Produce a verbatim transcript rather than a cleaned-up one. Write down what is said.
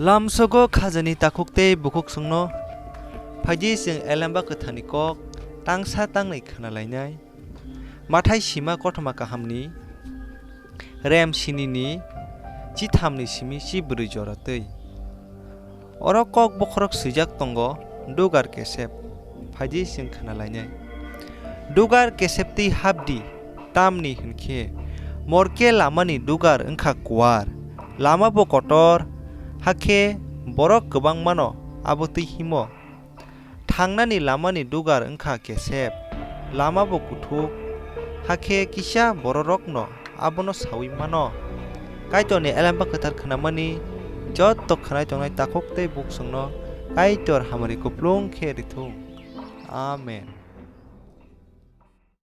Lamsogo khajani takhuk tei bukhuk songno phaidi chwng Elemba Kwtharni kok tangsa tangnwi khna lainai. Mathai sima kothoma kahamni rem sinini chithamni simi chibrwi jora twi. Oro kok bokhorok swijak tongo, Dugar Kesep. Phaidi chwng khna lainai. Dugar Kesep twi hapdi, tamni hwnkhe morke lamani dugar wngkha kuar, lama bo kotor, hakhe borok kwbangmano abo twi himo. Thangnani lamani dugar wngkha kesep, lama bo kuthuk, hakhe kisa bororokno abono saui mano. Kaitorni Elemba Kwthar khnamani jotto khnai tongnai takhuk tei bukhuk songno Kaitor hamari kuplung khe rithung. Amen.